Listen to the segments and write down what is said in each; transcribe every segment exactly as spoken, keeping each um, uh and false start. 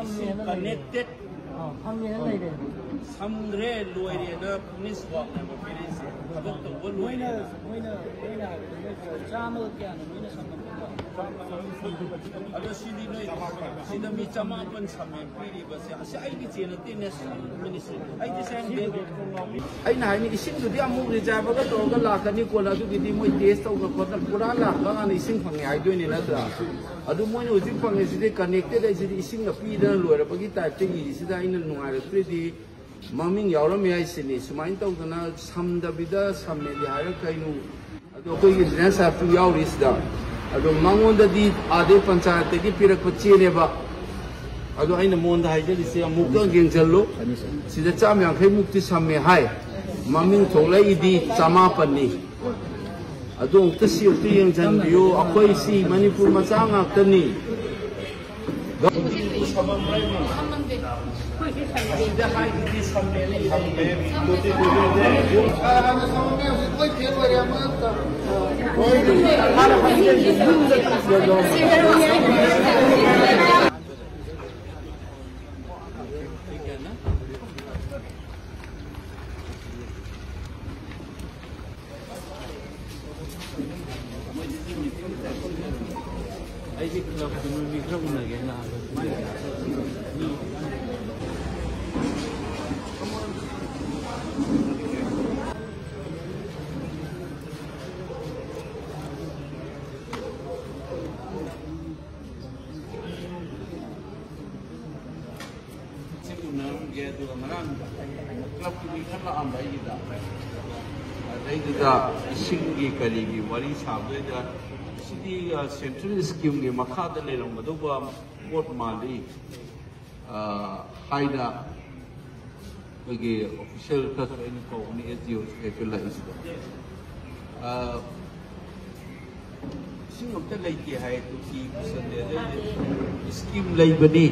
ꯏꯁꯤꯡ ꯀꯅꯦꯛꯇꯦꯠ ꯐꯪꯉꯦꯅ ꯂꯩꯔꯦ꯫ ꯁꯝꯗ꯭ꯔꯦ, ꯂꯣꯏꯔꯦꯅ ꯐꯤꯅꯤꯁ ꯋꯥꯛꯅꯦꯕ ꯄꯤꯔꯛꯏꯁꯦ, ꯊꯕꯛ ꯇꯧꯕ ꯂꯣꯏꯔꯦꯅ꯫ ꯃꯣꯏꯅ ꯃꯣꯏꯅ ꯍꯥꯏꯕꯗ ꯃꯣꯏ ꯆꯥꯝꯃꯒ ꯀꯌꯥꯅꯣ ꯃꯣꯏꯅ ꯁꯝꯃꯛꯄꯗꯣ? ꯑꯗꯣ ꯁꯤꯗꯤ ꯅꯣꯏ, ꯁꯤꯗ ꯃꯤ ꯆꯃꯥꯄꯟ ꯁꯝꯃꯦ ꯄꯤꯔꯤꯕꯁꯦ꯫ ꯑꯁꯤ ꯑꯩꯒꯤ ꯆꯦ ꯅꯠꯇꯦꯅꯦ, ꯁꯤ ꯃꯤꯅꯤꯁꯇ꯭ꯔꯤ꯫ ꯑꯩꯗꯤ ꯁꯦꯡꯗꯦ꯫ ꯑꯩꯅ ꯍꯥꯏꯅꯤ, ꯏꯁꯤꯡꯗꯨꯗꯤ ꯑꯃꯨꯛ ꯔꯤꯖꯥꯔꯚꯔꯒ ꯇꯧꯔꯒ ꯂꯥꯛꯀꯅꯤ, ꯀꯣꯟꯅ ꯑꯗꯨꯒꯤꯗꯤ ꯃꯣꯏ ꯇꯦꯁ ꯇꯧꯗꯅ ꯈꯣꯠꯇꯅ ꯄꯨꯔꯥ ꯂꯥꯛꯄ ꯀꯥꯟꯗ ꯏꯁꯤꯡ ꯐꯪꯉꯦ ꯍꯥꯏꯗꯣꯏꯅꯦ, ꯅꯠꯇ꯭ꯔꯥ? ꯑꯗꯨ ꯃꯣꯏꯅ ꯍꯧꯖꯤꯛ ꯐꯪꯉꯤꯁꯤꯗꯤ ꯀꯅꯦꯛꯇꯦꯠ ꯍꯥꯏꯁꯤꯗꯤ ꯏꯁꯤꯡꯅ ꯄꯤꯗꯅ ꯂꯣꯏꯔꯕꯒꯤ ꯇꯥꯏꯞꯇ ꯏꯔꯤꯁꯤꯗ ꯑꯩꯅ ꯅꯨꯡꯉꯥꯏꯔꯛꯇ꯭ꯔꯤꯗꯤ, ꯃꯃꯤꯡ ꯌꯥꯎꯔꯝꯃꯦ ꯍꯥꯏꯁꯤꯅꯤ꯫ ꯁꯨꯃꯥꯏꯅ ꯇꯧꯗꯅ ꯁꯝꯗꯕꯤꯗ ꯁꯝꯃꯦꯗꯤ ꯍꯥꯏꯔꯛꯀꯩꯅꯨ꯫ ꯑꯗꯣ ꯑꯩꯈꯣꯏꯒꯤ ꯏꯟꯖꯤꯅꯤꯌꯔ ꯁꯥꯍꯦꯕꯇꯨ ꯌꯥꯎꯔꯤ ꯁꯤꯗ꯫ ꯑꯗꯣ ꯃꯉꯣꯟꯗꯗꯤ ꯑꯥꯗꯩ ꯄꯟꯆꯥꯌꯠꯇꯒꯤ ꯄꯤꯔꯛꯄ ꯆꯦꯅꯦꯕ꯫ ꯑꯗꯣ ꯑꯩꯅ ꯃꯉꯣꯟꯗ ꯍꯥꯏꯖꯔꯤꯁꯦ, ꯑꯃꯨꯛꯇꯪ ꯌꯦꯡꯁꯤꯜꯂꯨ꯫ ꯁꯤꯗ ꯆꯥꯝ ꯌꯥꯡꯈꯩ ꯃꯨꯛꯇꯤ ꯁꯝꯃꯦ ꯍꯥꯏ꯫ ꯃꯃꯤꯡ ꯊꯣꯛꯂꯛꯏꯗꯤ ꯆꯃꯥꯄꯟꯅꯤ꯫ ꯑꯗꯨ ꯑꯃꯨꯛꯇ ꯁꯤ ꯑꯃꯨꯛꯇ ꯌꯦꯡꯁꯤꯟꯕꯤꯌꯨ꯫ ꯑꯩꯈꯣꯏ ꯁꯤ ꯃꯅꯤꯄꯨꯔ ꯃꯆꯥ ꯉꯥꯛꯇꯅꯤ꯫ ꯑꯩꯗꯤ ꯀ꯭ꯂꯕꯀꯤ ꯃꯤ ꯈꯔ ꯎꯅꯒꯦꯅ ꯂꯥꯛꯑꯒ꯫ ꯁꯤ ꯎꯅꯔꯝꯒꯦ, ꯑꯗꯨꯒ ꯉꯔꯥꯡ ꯀ꯭ꯂꯕꯀꯤ ꯃꯤ ꯈꯔ ꯂꯥꯛꯑꯝꯕ ꯑꯩꯒꯤꯗ꯫ ꯑꯗꯩꯗꯨꯗ ꯏꯁꯤꯡꯒꯤ ꯀꯔꯤꯒꯤ ꯋꯥꯔꯤ ꯁꯥꯕꯗꯩꯗ, "ꯁꯤꯗꯤ, ꯑ, ꯁꯦꯟꯇ꯭ꯔꯦꯜ ꯁ꯭ꯀꯤꯝꯒꯤ ꯃꯈꯥꯗ ꯂꯩꯔꯝꯒꯗꯧꯕ ꯄꯣꯠ ꯃꯥꯜꯂꯤ", ꯑ, ꯍꯥꯏꯅ ꯑꯩꯈꯣꯏꯒꯤ ꯑꯣꯐꯤꯁꯤꯌꯦꯜ ꯈꯔꯁꯨ ꯑꯩꯅ ꯀꯧꯕꯅꯤ, ꯑꯦꯁ ꯗꯤ ꯑꯣ ꯁꯦꯀ꯭ꯔꯦꯇꯔꯤ ꯂꯥꯛꯏꯁꯤꯗ꯫ ꯑ, ꯏꯁꯤꯡ ꯑꯝꯇ ꯂꯩꯇꯦ ꯍꯥꯏ, ꯇꯣꯇꯤ ꯄꯨꯁꯜꯂꯦ꯫ ꯑꯗꯩꯗꯤ ꯁ꯭ꯀꯤꯝ ꯂꯩꯕꯅꯤ,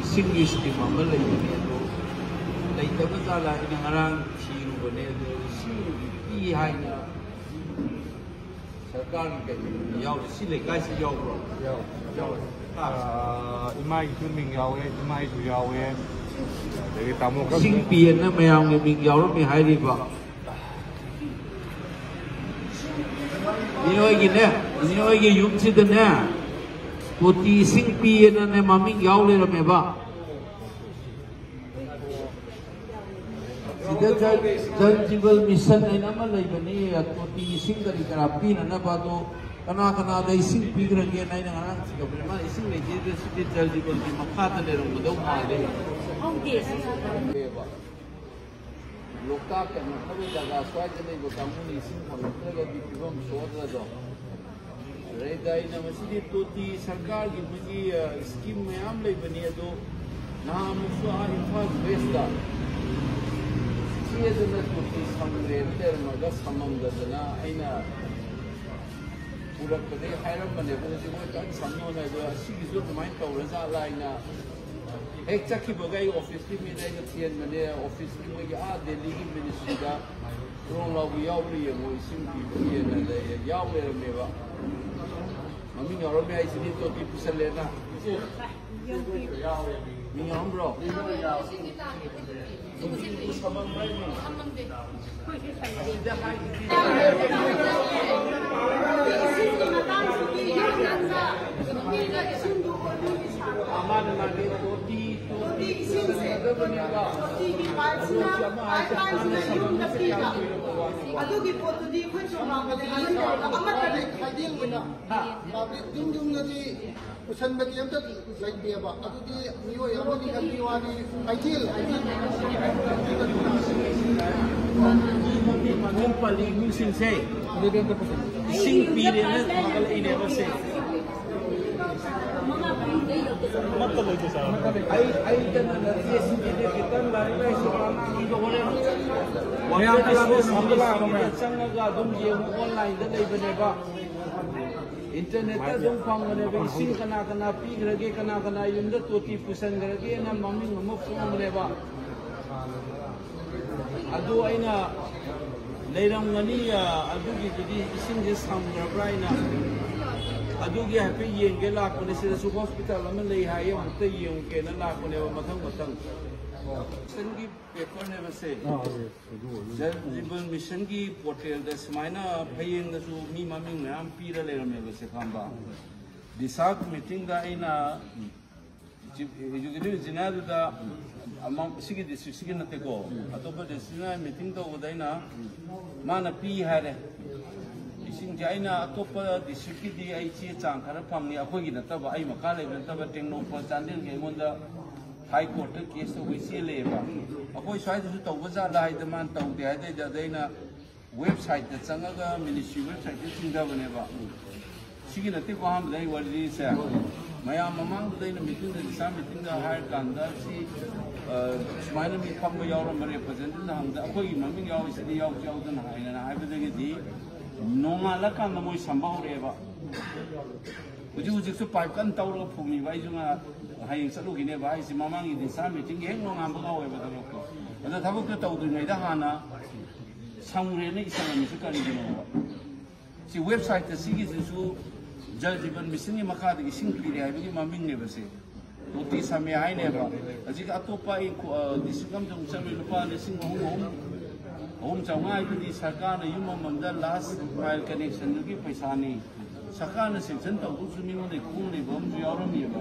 ꯏꯁꯤꯡꯒꯤ ꯁ꯭ꯀꯤꯝ ꯑꯃ ꯂꯩꯕꯅꯤ, ꯑꯗꯣ ꯂꯩꯇꯕ ꯖꯥꯠꯂ? ꯑꯩꯅ ꯉꯔꯥꯡ ꯊꯤꯔꯨꯕꯅꯦ, ꯑꯗꯣ ꯏꯁꯤꯡ ꯄꯤ ꯍꯥꯏꯅ ꯁꯔꯀꯥꯔꯒꯤ ꯀꯩꯅꯣ ꯌꯥꯎꯔꯤ, ꯁꯤ ꯂꯩꯀꯥꯏꯁꯤ ꯌꯥꯎꯕ꯭ꯔꯣ? ꯌꯥꯎꯋꯦ꯫ ꯌꯥꯎꯋꯦ꯫ ꯑꯥ, ꯏꯃꯥꯒꯤꯁꯨ ꯃꯤꯡ ꯌꯥꯎꯋꯦ, ꯏꯃꯥꯒꯤꯁꯨ ꯌꯥꯎꯋꯦ꯫ ꯑꯗꯒꯤ ꯇꯥꯃꯣ ꯈꯔ ꯏꯁꯤꯡ ꯄꯤꯌꯦꯅ ꯃꯌꯥꯝꯒꯤ ꯃꯤꯡ ꯌꯥꯎꯔꯝꯃꯤ ꯍꯥꯏꯔꯤꯕ꯫ ꯃꯤꯑꯣꯏꯒꯤꯅꯦ, ꯃꯤꯑꯣꯏꯒꯤ ꯌꯨꯝꯁꯤꯗꯅꯦ, ꯇꯣꯇꯤ ꯏꯁꯤꯡ ꯄꯤꯌꯦꯅꯅꯦ ꯃꯃꯤꯡ ꯌꯥꯎ ꯂꯩꯔꯝꯃꯦꯕ꯫ ꯁꯤꯗ ꯖꯜ, ꯖꯜ ꯖꯤꯕꯟ ꯃꯤꯁꯟ ꯍꯥꯏꯅ ꯑꯃ ꯂꯩꯕꯅꯤ, ꯇꯣꯇꯤ ꯏꯁꯤꯡ ꯀꯔꯤ ꯀꯔꯥ ꯄꯤꯅꯅꯕ꯫ ꯑꯗꯣ ꯀꯅꯥ ꯀꯅꯥꯗ ꯏꯁꯤꯡ ꯄꯤꯈ꯭ꯔꯒꯦꯅ ꯑꯩꯅ ꯉꯔꯥꯡ ꯊꯤꯒꯠꯄꯅꯦ꯫ ꯃꯥ ꯏꯁꯤꯡ ꯂꯩꯇꯦꯗ, ꯁꯤꯗꯤ ꯖꯜ ꯖꯤꯕꯟꯒꯤ ꯃꯈꯥꯗ ꯂꯩꯔꯝꯒꯗꯧ ꯃꯥꯜꯂꯦ꯫ ꯂꯣꯛꯇꯥꯛ ꯀꯩꯅꯣ ꯈꯔ ꯖꯒꯥ ꯁ꯭ꯋꯥꯏꯗ ꯂꯩꯕ ꯀꯥꯡꯕꯨꯅ ꯏꯁꯤꯡ ꯐꯪꯉꯛꯇ꯭ꯔꯒꯗꯤ ꯐꯤꯕꯝ ꯁꯣꯛꯑꯗ꯭ꯔꯗꯣ꯫ ꯑꯗꯩꯗ ꯑꯩꯅ ꯉꯁꯤꯗꯤ ꯇꯣꯇꯤ ꯁꯔꯀꯥꯔꯒꯤ ꯃꯣꯏꯒꯤ, ꯑ, ꯁ꯭ꯀꯤꯝ ꯃꯌꯥꯝ ꯂꯩꯕꯅꯤ, ꯑꯗꯣ ꯅꯍꯥꯟꯃꯨꯛꯁꯨ ꯑꯥ ꯏꯝꯐꯥꯜ ꯋꯦꯁꯇ ꯆꯦꯗꯅ ꯇꯣꯇꯤ ꯁꯝꯈ꯭ꯔꯦꯅ ꯂꯩꯔꯝꯃꯒ ꯁꯝꯃꯝꯗꯗꯅ ꯑꯩꯅ ꯄꯨꯔꯛꯄꯗꯒꯤ ꯍꯥꯏꯔꯝꯕꯅꯦꯕ꯫ ꯍꯧꯖꯤꯛ ꯃꯣꯏ ꯀꯟꯅ ꯁꯝꯅꯣꯅ, ꯑꯗꯣ ꯑꯁꯤꯒꯤꯁꯨ ꯑꯗꯨꯃꯥꯏꯅ ꯇꯧꯔꯖꯥꯠꯂ ꯍꯥꯏꯅ ꯍꯦꯛ ꯆꯠꯈꯤꯕꯒ ꯑꯩ ꯑꯣꯐꯤꯁꯀꯤ ꯃꯤꯗ ꯑꯩꯅ ꯊꯦꯟꯕꯅꯦ꯫ ꯑꯣꯐꯤꯁꯀꯤ ꯃꯣꯏꯒꯤ ꯑꯥ ꯗꯦꯜꯂꯤꯒꯤ ꯃꯤꯅꯤꯁꯇ꯭ꯔꯤꯗ ꯔꯣꯡ ꯂꯥꯎꯕ ꯌꯥꯎꯕ꯭ꯔꯥ ꯌꯦꯡꯉꯣ, ꯏꯁꯤꯡ ꯄꯤꯕꯒꯤꯅ ꯂꯩ, ꯌꯥꯎ ꯂꯩꯔꯝꯃꯦꯕ꯫ ꯃꯃꯤꯡ ꯌꯥꯎꯔꯝꯃꯦ ꯍꯥꯏꯁꯤꯗꯤ ꯇꯣꯇꯤ ꯄꯨꯁꯜꯂꯦꯅ꯫ ꯃꯤꯡ ꯌꯥꯎꯔꯝꯕ꯭ꯔꯣ? ꯃꯥꯅꯦ, ꯃꯥꯅꯦ꯫ ꯇꯣꯇꯤ, ꯇꯣꯇꯤ ꯏꯁꯤꯡꯁꯦ, ꯇꯣꯇꯤꯒꯤ ꯄꯥꯏꯞꯁꯤꯅ ꯄꯥꯏꯞ ꯂꯥꯏꯟꯁꯤꯅ ꯌꯨꯝꯗ ꯄꯤꯕ꯫ ꯑꯗꯨꯒꯤ ꯄꯣꯠꯇꯨꯗꯤ ꯑꯩꯈꯣꯏ ꯆꯨꯝꯅ ꯑꯃꯠꯇ ꯂꯩ꯫ ꯍꯥꯏꯗꯤ ꯄꯕ꯭ꯂꯤꯛ ꯌꯨꯝ ꯌꯨꯝꯗꯗꯤ ꯄꯨꯁꯟꯕꯗꯤ ꯑꯝꯇ ꯂꯩꯇꯦꯕ꯫ ꯑꯗꯨꯗꯤ ꯃꯤꯑꯣꯏ ꯑꯃꯅꯤ ꯈꯛꯀꯤ ꯋꯥꯅꯤ꯫ ꯀꯩꯊꯦꯜ ꯍꯥꯏꯗꯤ ꯃꯅꯨꯡ ꯄꯜꯂꯤ ꯏꯃꯨꯡꯁꯤꯡꯁꯦ ꯏꯁꯤꯡ ꯄꯤꯔꯦꯅ ꯊꯥꯒꯠꯂꯛꯏꯅꯦꯕ ꯁꯦ꯫ ꯑꯩ, ꯑꯩꯗꯅ ꯅꯠꯇꯦ, ꯁꯤꯗꯤ ꯈꯤꯇꯪ ꯂꯥꯏꯔꯤꯛ ꯂꯥꯏꯁꯨ ꯑꯉꯥꯡ ꯑꯃꯗ ꯍꯣꯔꯦꯟ ꯃꯌꯥꯝ ꯀ꯭ꯂꯥꯁ ꯁꯤꯗ ꯆꯪꯉꯒ ꯑꯗꯨꯝ ꯌꯦꯡꯉꯨ, ꯑꯣꯟꯂꯥꯏꯟꯗ ꯂꯩꯕꯅꯦꯕ꯫ ꯏꯟꯇꯔꯅꯦꯠꯇ ꯑꯗꯨꯝ ꯐꯪꯕꯅꯦꯕ꯫ ꯏꯁꯤꯡ ꯀꯅꯥ ꯀꯅꯥ ꯄꯤꯈ꯭ꯔꯒꯦ, ꯀꯅꯥ ꯀꯅꯥ ꯌꯨꯝꯗ ꯇꯣꯇꯤ ꯄꯨꯁꯟꯈ꯭ꯔꯒꯦꯅ ꯃꯃꯤꯡ ꯑꯃ ꯐꯣꯡꯕꯅꯦꯕ꯫ ꯑꯗꯨ ꯑꯩꯅ ꯂꯩꯔꯝꯒꯅꯤ꯫ ꯑ, ꯑꯗꯨꯒꯤꯗꯨꯗꯤ ꯏꯁꯤꯡꯁꯦ ꯁꯝꯈ꯭ꯔꯕ꯭ꯔꯥ ꯍꯥꯏꯅ ꯑꯗꯨꯒꯤ ꯍꯥꯏꯐꯦꯠ ꯌꯦꯡꯒꯦ ꯂꯥꯛꯄꯅꯦ꯫ ꯁꯤꯗꯁꯨ ꯍꯣꯁꯄꯤꯇꯥꯜ ꯑꯃ ꯂꯩ ꯍꯥꯏꯌꯦ, ꯑꯃꯨꯛꯇ ꯌꯦꯡꯉꯨꯒꯦꯅ ꯂꯥꯛꯄꯅꯦꯕ꯫ ꯃꯊꯪ ꯃꯊꯪ ꯀꯣꯏꯁꯟꯒꯤ ꯄꯦꯄꯔꯅꯦꯕ ꯁꯦ꯫ ꯖꯜ ꯖꯤꯕꯟ ꯃꯤꯁꯟꯒꯤ ꯄꯣꯔꯇꯦꯜꯗ ꯁꯨꯃꯥꯏꯅ ꯐꯌꯦꯡꯗꯁꯨ ꯃꯤ ꯃꯃꯤꯡ ꯃꯌꯥꯝ ꯄꯤꯔ ꯂꯩꯔꯝꯃꯦꯕ ꯁꯦ, ꯈꯪꯕ? ꯗꯤꯁꯥꯛ ꯃꯤꯇꯤꯡꯗ ꯑꯩꯅ ꯆꯤꯐ ꯑꯦꯛꯖꯤꯀ꯭ꯌꯨꯇꯤꯚ ꯏꯟꯖꯤꯅꯤꯌꯥꯔꯗꯨꯗ ꯑꯃ ꯁꯤꯒꯤ ꯗꯤꯁꯇ꯭ꯔꯤꯛꯁꯤꯒꯤ ꯅꯠꯇꯦꯀꯣ, ꯑꯇꯣꯞꯄ ꯗꯤꯁꯇ꯭ꯔꯤꯛꯅ ꯃꯤꯇꯤꯡ ꯇꯧꯕꯗ ꯑꯩꯅ ꯃꯥꯅ ꯄꯤ ꯍꯥꯏꯔꯦ꯫ ꯏꯁꯤꯡꯁꯦ ꯑꯩꯅ ꯑꯇꯣꯞꯄ ꯗꯤꯁꯇ꯭ꯔꯤꯛꯀꯤꯗꯤ ꯑꯩ ꯆꯦ ꯆꯥꯡ ꯈꯔ ꯐꯪꯉꯤ, ꯑꯩꯈꯣꯏꯒꯤ ꯅꯠꯇꯕ, ꯑꯩ ꯃꯈꯥ ꯂꯩꯕ ꯅꯠꯇꯕ, ꯇꯦꯡꯅꯧꯄꯜ ꯆꯥꯟꯗꯦꯜꯒꯤ ꯑꯩꯉꯣꯟꯗ ꯍꯥꯏ ꯀꯣꯔꯠꯇ ꯀꯦꯁ ꯇꯧꯕꯩ ꯆꯦꯜꯂꯛꯑꯦꯕ꯫ ꯑꯩꯈꯣꯏ ꯁ꯭ꯋꯥꯏꯗꯁꯨ ꯇꯧꯕ ꯖꯥꯠꯂ ꯍꯥꯏꯗ ꯃꯥꯅ ꯇꯧꯗꯦ ꯍꯥꯏꯗꯩꯗ ꯑꯗ ꯑꯩꯅ ꯋꯦꯕꯁꯥꯏꯠꯇ ꯆꯪꯉꯒ ꯃꯤꯅꯤꯁꯇ꯭ꯔꯤ ꯋꯦꯕꯁꯥꯏꯠꯇ ꯆꯤꯡꯊꯕꯅꯦꯕ꯫ ꯁꯤꯒꯤ ꯅꯠꯇꯦꯀꯣ ꯑꯍꯥꯟꯕꯗ ꯑꯩ ꯋꯥꯔꯤꯁꯦ꯫ ꯃꯌꯥꯝ ꯃꯃꯥꯡꯗꯨꯗ ꯑꯩꯅ ꯃꯤꯇꯤꯡꯗ, ꯗꯤꯁꯥ ꯃꯤꯇꯤꯡꯗ ꯍꯥꯏꯔꯀꯥꯟꯗ ꯁꯤ, ꯑ, ꯁꯨꯃꯥꯏꯅ ꯃꯤ ꯐꯝꯕ ꯌꯥꯎꯔꯝꯕ ꯔꯤꯄ꯭ꯔꯖꯦꯟꯇꯦꯇꯤꯚꯅ ꯍꯪꯕꯗ ꯑꯩꯈꯣꯏꯒꯤ ꯃꯃꯤꯡ ꯌꯥꯎꯔꯤꯁꯤꯗꯤ ꯌꯥꯎꯗꯤ ꯌꯥꯎꯗꯅ ꯍꯥꯏꯅ ꯍꯥꯏꯕꯗꯒꯤꯗꯤ ꯅꯣꯡꯉꯥꯜꯂꯀꯥꯟꯗ ꯃꯣꯏ ꯁꯝꯕ ꯍꯧꯔꯛꯑꯦꯕ꯫ ꯍꯧꯖꯤꯛ ꯍꯧꯖꯤꯛꯁꯨ ꯄꯥꯏꯞ ꯀꯟꯅ ꯇꯧꯔꯒ ꯐꯨꯝꯃꯤꯕ꯫ ꯑꯩꯁꯨ ꯉ-, ꯍꯌꯦꯡ ꯆꯠꯂꯨꯈꯤꯅꯦꯕ꯫ ꯑꯩꯁꯦ ꯃꯃꯥꯡꯒꯤ ꯗꯤꯁꯥ ꯃꯤꯇꯤꯡꯒꯤ ꯍꯦꯛ ꯅꯣꯡꯉꯥꯟꯕ ꯀꯥꯎꯋꯦꯕ ꯊꯕꯛꯇꯣ꯫ ꯑꯗꯣ ꯊꯕꯛꯇꯣ ꯇꯧꯗ꯭ꯔꯤꯉꯩꯗ ꯍꯥꯟꯅ ꯁꯝꯈ꯭ꯔꯦꯅ ꯏꯁꯜꯂꯝꯃꯤꯁꯤ ꯀꯔꯤꯒꯤꯅꯣꯕ? ꯁꯤ ꯋꯦꯕꯁꯥꯏꯠꯇ ꯁꯤꯒꯤꯁꯤꯁꯨ ꯖꯜ ꯖꯤꯕꯟ ꯃꯤꯁꯟꯒꯤ ꯃꯈꯥꯗ ꯏꯁꯤꯡ ꯄꯤꯔꯦ ꯍꯥꯏꯕꯒꯤ ꯃꯃꯤꯡꯅꯦꯕ ꯁꯦ꯫ ꯇꯣꯇꯤ ꯁꯝꯃꯦ ꯍꯥꯏꯅꯦꯕ꯫ ꯍꯧꯖꯤꯛ ꯑꯇꯣꯞꯄ ꯑꯩ ꯈꯨ-, ꯑ, ꯗꯤꯁꯇ꯭ꯔꯤꯛ ꯑꯃꯗ ꯑꯃꯨꯛ ꯆꯠꯂꯨꯏ, ꯂꯨꯄꯥ ꯂꯤꯁꯤꯡ ꯑꯍꯨꯝ, ꯑꯍꯨꯝ, ꯑꯍꯨꯝ ꯆꯥꯝꯃꯉꯥ ꯍꯥꯏꯗꯨꯗꯤ ꯁꯔꯀꯥꯔꯅ ꯌꯨꯝ ꯑꯃꯃꯝꯗ ꯂꯥꯁ ꯃꯥꯏꯜ ꯀꯅꯦꯛꯁꯟꯗꯨꯒꯤ ꯄꯩꯁꯥꯅꯤ꯫ ꯁꯔꯀꯥꯔꯅ ꯁꯦꯡꯁꯟ ꯇꯧꯗꯧꯁꯨ ꯃꯤꯉꯣꯟꯗꯒꯤ ꯈꯣꯡ ꯂꯩꯕ ꯑꯃꯁꯨ ꯌꯥꯎꯔꯝꯃꯤꯕ꯫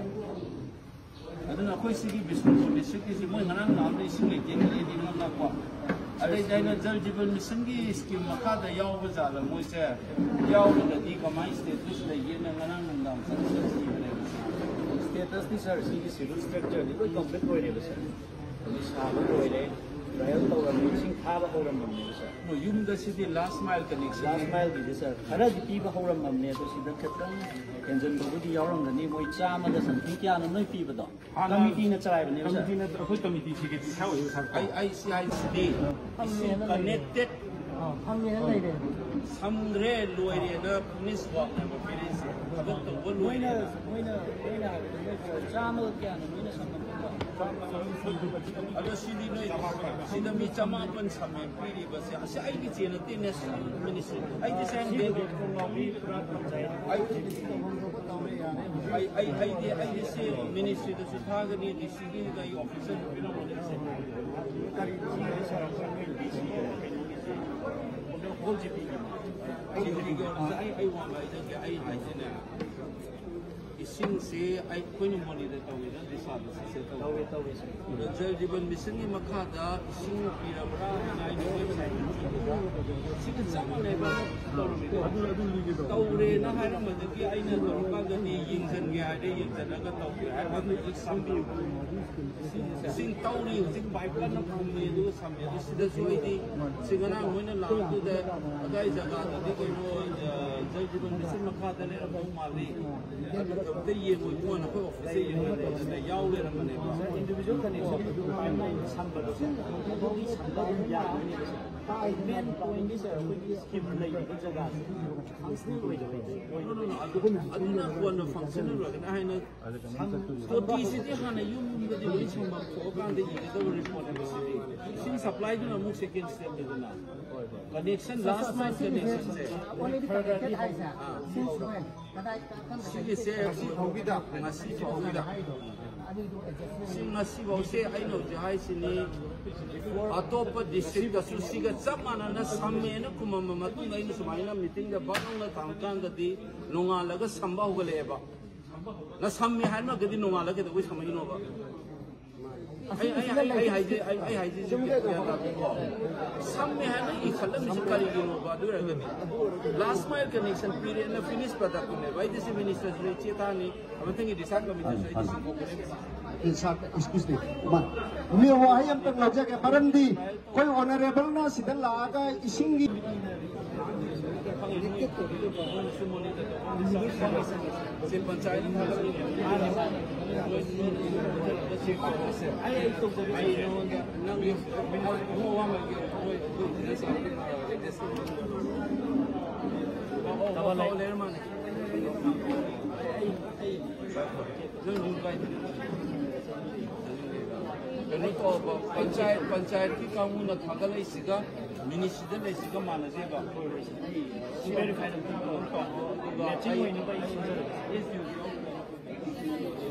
ꯑꯗꯨꯅ ꯑꯩꯈꯣꯏ ꯁꯤꯒꯤ ꯕꯤꯁꯅꯨꯄꯨꯔ ꯗꯤꯁꯇ꯭ꯔꯤꯛꯀꯤꯁꯤ ꯃꯣꯏ ꯉꯔꯥꯡ ꯅꯍꯥꯟꯗ ꯏꯁꯤꯡ ꯂꯩꯇꯦꯅ ꯂꯩꯗꯤ ꯉꯝꯂꯛꯄ꯫ ꯑꯗꯩꯗꯤ ꯑꯩꯅ ꯖꯜ ꯖꯤꯕꯟ ꯃꯤꯁꯟꯒꯤ ꯁ꯭ꯀꯤꯝ ꯃꯈꯥꯗ ꯌꯥꯎꯕ ꯖꯥꯠꯂ ꯃꯣꯏꯁꯦ? ꯌꯥꯎꯔꯒꯗꯤ ꯀꯃꯥꯏꯅ ꯁ꯭ꯇꯦꯇꯁ ꯂꯩꯒꯦꯅ ꯉꯔꯥꯡ ꯅꯨꯡꯗꯥꯡ ꯆꯪꯉꯒ ꯊꯤꯕꯅꯦꯕ꯫ ꯁ꯭ꯇꯦꯇꯁꯇꯤ ꯁꯥꯔ, ꯁꯤꯒꯤ ꯁꯤꯚꯤꯜ ꯁ꯭ꯇ꯭ꯔꯛꯆꯔꯗꯤ ꯂꯣꯏ ꯀꯝꯄ꯭ꯂꯤꯠ ꯑꯣꯏꯔꯦꯕ ꯁꯥꯔ꯫ ꯍꯧꯖꯤꯛ ꯁꯥꯕ ꯂꯣꯏꯔꯦ, ꯇ꯭ꯔꯥꯌꯦꯜ ꯇꯧꯔꯝꯃꯦ, ꯏꯁꯤꯡ ꯊꯥꯕ ꯍꯧꯔꯝꯃꯕꯅꯦꯕ ꯁꯥꯔ꯫ ꯃꯣꯏ ꯌꯨꯝꯗ ꯁꯤꯗꯤ ꯂꯥꯁ ꯃꯥꯏꯜ ꯀꯅꯦꯛꯁꯟ꯫ ꯂꯥꯁ ꯃꯥꯏꯜꯒꯤꯗꯤ ꯁꯥꯔ ꯈꯔꯗꯤ ꯄꯤꯕ ꯍꯧꯔꯝꯃꯕꯅꯦ, ꯑꯗꯣ ꯁꯤꯗ ꯈꯤꯇꯪ ꯍꯦꯟꯖꯟꯕꯕꯨꯗꯤ ꯌꯥꯎꯔꯝꯒꯅꯤ꯫ ꯃꯣꯏ ꯆꯥꯝꯃꯒ ꯁꯝꯊꯤꯡ ꯀꯌꯥꯅꯣ ꯅꯣꯏ ꯄꯤꯕꯗꯣ? ꯍꯥꯟꯅ ꯀꯃꯤꯇꯤꯅ ꯆꯂꯥꯏꯕꯅꯦꯕ ꯁꯥꯔ꯫ ꯀꯃꯤꯇꯤ ꯅꯠꯇ꯭ꯔ ꯑꯩꯈꯣꯏ ꯀꯃꯤꯇꯤ ꯁꯦꯀ꯭ꯔꯦꯇꯔꯤ ꯏꯁꯥ ꯑꯣꯏꯕ ꯁꯥꯔ꯫ ꯑꯩ, ꯑꯩ ꯁꯤ ꯍꯥꯏꯁꯤꯗꯤ ꯑꯥ, ꯏꯁꯤꯡ ꯐꯪꯉꯦꯅ ꯂꯩꯔꯦ꯫ ꯀꯅꯦꯛꯇꯦꯠ ꯑꯥ, ꯐꯪꯉꯦꯅ ꯂꯩꯔꯦ꯫ ꯁꯝꯈ꯭ꯔꯦ, ꯂꯣꯏꯔꯦꯅ ꯐꯤꯅꯤꯁ ꯋꯥꯛꯅꯦꯕ ꯄꯤꯔꯛꯏꯁꯦ꯫ ꯊꯕꯛ ꯇꯧꯕ ꯃꯣꯏꯅ ꯂꯣꯏꯔꯦꯅ꯫ ꯃꯣꯏꯅ ꯃꯣꯏꯅ ꯍꯥꯏꯕꯗ ꯃꯣꯏ ꯆꯥꯝꯃꯒ ꯀꯌꯥꯅꯣ ꯃꯣꯏꯅ ꯁꯝꯃꯛꯄꯗꯣ? ꯑꯗꯣ ꯁꯤꯗꯤ ꯅꯣꯏ, ꯁꯤꯗ ꯃꯤ ꯆꯃꯥꯄꯟ ꯁꯝꯃꯦ ꯄꯤꯔꯤꯕꯁꯦ꯫ ꯑꯁꯤ ꯑꯩꯒꯤ ꯆꯦ ꯅꯠꯇꯦ, ꯅꯦꯁꯅꯦꯜ ꯃꯤꯅꯤꯁꯇ꯭ꯔꯤ꯫ ꯑꯩꯗꯤ ꯁꯦꯝꯗꯦ꯫ ꯑꯩ, ꯑꯩ, ꯑꯩꯗꯤ, ꯑꯩꯗꯤ ꯁꯤ ꯃꯤꯅꯤꯁꯇ꯭ꯔꯤꯗꯁꯨ ꯊꯥꯒꯅꯤ, ꯗꯤ ꯁꯤꯒꯤꯗ ꯑꯩ ꯑꯣꯐꯤꯁꯔ ꯄꯤꯔꯝꯒꯅꯤ꯫ ꯀꯔꯤ ꯆꯦ ꯁꯥꯔꯛꯄ ꯅꯣꯏ ꯗꯤ ꯁꯤ ꯀꯩꯅꯣꯒꯤꯁꯦ? ꯍꯣꯜ ꯖꯤ ꯄꯤꯒꯤ꯫ ꯖꯤ ꯄꯤꯒꯤ ꯑꯣꯏꯔꯁꯨ ꯑꯩ, ꯑꯩ ꯋꯥ ꯉꯥꯡꯖꯒꯦ, ꯑꯩ ꯍꯥꯏꯁꯤꯅꯦ꯫ ꯏꯁꯤꯡꯁꯦ ꯑꯩꯈꯣꯏꯅ ꯃꯣꯅꯤꯇꯔ ꯇꯧꯋꯦꯗ, ꯗꯤꯁꯥꯗ ꯁꯤꯁꯦ ꯇꯧꯋꯦ꯫ ꯇꯧꯋꯦ, ꯇꯧꯋꯦ, ꯁꯥꯔ꯫ ꯑꯗꯣ ꯖꯜ ꯖꯤꯕꯟ ꯃꯤꯁꯟꯒꯤ ꯃꯈꯥꯗ ꯏꯁꯤꯡ ꯄꯤꯔꯕ꯭ꯔꯥ ꯍꯥꯏꯅ ꯑꯩꯅ ꯋꯦꯕꯁꯥꯏꯠ ꯁꯤꯒ ꯆꯞ ꯃꯥꯟꯅꯩꯕ ꯇꯧꯔꯝꯃꯤꯗꯣ꯫ ꯑꯗꯨ, ꯑꯗꯨ ꯂꯤꯒꯦ ꯇꯧꯕ꯫ ꯇꯧꯔꯦꯅ ꯍꯥꯏꯔꯝꯕꯗꯒꯤ ꯑꯩꯅ ꯇꯧꯔꯀꯥꯟꯗꯗꯤ ꯌꯦꯡꯁꯤꯟꯒꯦ ꯍꯥꯏꯔꯦ, ꯌꯦꯡꯁꯤꯜꯂꯒ ꯇꯧꯒꯦ ꯍꯥꯏꯔꯀꯥꯟꯗ ꯍꯧꯖꯤꯛ ꯁꯝꯕꯤꯌꯨ꯫ ꯏꯁꯤꯡ ꯇꯧꯔꯤ ꯍꯧꯖꯤꯛ, ꯄꯥꯏꯞ ꯀꯟꯅ ꯐꯨꯝꯃꯤ, ꯑꯗꯨꯒ ꯁꯝꯃꯤ꯫ ꯑꯗꯨ ꯁꯤꯗꯁꯨ ꯑꯩꯗꯤ ꯁꯤ ꯉꯔꯥꯡ ꯃꯣꯏꯅ ꯂꯥꯛꯄꯗꯨꯗ ꯑꯗꯥꯏ ꯖꯒꯥꯗꯨꯗꯤ ꯀꯩꯅꯣ, ꯑ, ꯖꯜ ꯖꯤꯕꯟ ꯃꯤꯁꯟ ꯃꯈꯥꯗ ꯂꯩꯔꯝꯗꯧ ꯃꯥꯜꯂꯤ꯫ ꯑꯗꯨ ꯑꯝꯇ ꯌꯦꯡꯉꯣ ꯏꯕꯨꯡꯉꯣ, ꯅꯈꯣꯏ ꯑꯣꯐꯤꯁꯇ ꯌꯦꯡꯉꯣ ꯍꯥꯏꯕꯗ ꯌꯥꯎ ꯂꯩꯔꯝꯕꯅꯦꯕ꯫ ꯏꯟꯗꯤꯕꯤꯖꯨꯋꯦꯜ ꯀꯅꯦꯛꯁꯟ ꯑꯗꯨ ꯄꯥꯏꯞ ꯂꯥꯏꯟ ꯁꯝꯕꯗꯣ, ꯑꯗꯨꯒꯤ ꯁꯝꯕ ꯑꯗꯨꯝ ꯌꯥꯒꯅꯤ꯫ ꯃꯦꯟ ꯄꯣꯏꯟꯗꯤ ꯁꯥꯔ, ꯑꯩꯈꯣꯏꯒꯤ ꯁ꯭ꯀꯤꯝ ꯂꯩꯔꯤꯕ ꯖꯒꯥꯁꯤ ꯐꯪꯁꯅꯦꯜ ꯑꯣꯏꯗꯕ꯫ ꯑꯗꯨꯅ ꯀꯣꯟꯅ ꯐꯪꯁꯅꯦꯜ ꯑꯣꯏꯔꯒꯅꯤ ꯍꯥꯏꯅ ꯇꯣꯇꯤꯁꯤꯗꯤ ꯍꯥꯟꯅ ꯌꯨꯝ ꯌꯨꯝꯗꯗꯤ ꯂꯣꯏ ꯁꯝꯕ ꯊꯣꯛꯑꯀꯥꯟꯗ ꯏꯒꯗꯕ ꯔꯤꯄꯣꯔꯠꯅꯦꯕ ꯁꯤꯗꯤ꯫ ꯏꯁꯤꯡ ꯁꯄ꯭ꯂꯥꯏꯗꯨꯅ ꯑꯃꯨꯛ ꯁꯦꯀꯦꯟ ꯁ꯭ꯇꯦꯞꯅꯤꯗꯅ꯫ ꯀꯅꯦꯛꯁꯟ, ꯂꯥꯁ ꯃꯥꯏꯜ ꯀꯅꯦꯛꯁꯟꯁꯦ꯫ Already connected ꯍꯥꯏꯁꯦ? ꯑꯥ꯫ Since when? ꯀꯗꯥꯏ, ꯀꯔꯝꯕ ꯁꯤꯒꯤꯁꯦ ꯆꯍꯤꯗꯒꯤ ꯉꯁꯤ ꯐꯥꯎꯒꯤꯗ꯫ ꯍꯥꯏꯗꯣ? ꯑꯗꯨꯏꯗꯣ adjustment ꯁꯤ ꯉꯁꯤ ꯐꯥꯎꯁꯦ ꯑꯩꯅ ꯍꯧꯖꯤꯛ ꯍꯥꯏꯁꯤꯅꯤ, ꯑꯇꯣꯞꯄ ꯗꯤꯁꯇ꯭ꯔꯤꯛꯇꯁꯨ ꯁꯤꯒ ꯆꯞ ꯃꯥꯟꯅꯅ ꯁꯝꯃꯦꯅ ꯈꯨꯝꯃꯝꯕ ꯃꯇꯨꯡꯗ ꯑꯩꯅ ꯁꯨꯃꯥꯏꯅ ꯃꯤꯇꯤꯡꯗ ꯕꯛ ꯂꯥꯎꯅ ꯊꯝꯃꯀꯥꯟꯗꯗꯤ ꯅꯣꯡꯉꯥꯜꯂꯒ ꯁꯝꯕ ꯍꯧꯒꯠꯂꯛꯑꯦꯕ꯫ ꯅ ꯁꯝꯃꯦ ꯍꯥꯏꯔꯝꯃꯒꯗꯤ ꯅꯣꯡꯉꯥꯜꯂꯒ ꯀꯩꯗꯧꯕꯩ ꯁꯝꯃꯛꯏꯅꯣꯕ? ꯑꯩ, ꯑꯩ, ꯑꯩ, ꯑꯩ ꯍꯥꯏꯖꯦ, ꯑꯩ, ꯑꯩ ꯍꯥꯏꯖꯦ ꯁꯤ ꯒ꯭ꯌꯥꯟ ꯇꯥꯕꯤꯀꯣ? ꯁꯝꯃꯦ ꯍꯥꯏꯅ ꯏꯈꯠꯂꯝꯃꯤꯁꯤ ꯀꯔꯤꯒꯤꯅꯣꯕ? ꯑꯗꯨ ꯑꯣꯏꯔꯒꯗꯤ ꯂꯥꯁ ꯃꯥꯏꯜ ꯀꯅꯦꯛꯁꯟ ꯄꯤꯔꯦꯅ ꯐꯤꯅꯤꯁ ꯄ꯭ꯔꯗꯛꯇꯨꯅꯦꯕ꯫ ꯑꯩꯗꯤ ꯁꯤ ꯃꯤꯅꯤꯁꯇꯔꯁꯨ ꯏꯆꯦ ꯊꯥꯅꯤ, ꯃꯊꯪꯒꯤ ꯗꯤꯁꯥꯏꯠ ꯀꯃꯤꯇꯤꯁꯨ ꯑꯩꯗꯤ ꯁꯪꯗꯣꯛꯀꯅꯤ꯫ ꯑꯦ, ꯁꯥꯔ, ꯑꯦꯛꯁꯀ꯭ꯌꯨꯁ ꯃꯤ, ꯃꯥ-, ꯃꯤ ꯋꯥꯍꯩ ꯑꯝꯇꯪ ꯂꯧꯖꯒꯦ, ꯃꯔꯝꯗꯤ ꯑꯩꯈꯣꯏ ꯑꯣꯅꯔꯦꯕꯜꯅ ꯁꯤꯗ ꯂꯥꯛꯑꯒ ꯏꯁꯤꯡꯒꯤ ꯀꯩꯅꯣ ꯇꯧꯕ ꯄꯟꯆꯥꯌꯠ, ꯄꯟꯆꯥꯌꯠꯀꯤ ꯀꯥꯡꯕꯨꯅ ꯊꯥꯒꯠꯂꯛꯏꯁꯤꯒ ꯃꯤꯅꯤꯠꯁꯤꯗ ꯂꯩꯁꯤꯒ ꯃꯥꯟꯅꯗꯦꯕ꯫ ꯃꯦꯆꯤꯡ ꯑꯣꯏꯅꯕ ꯑꯩ ꯁꯤꯟꯖꯔꯒꯦ꯫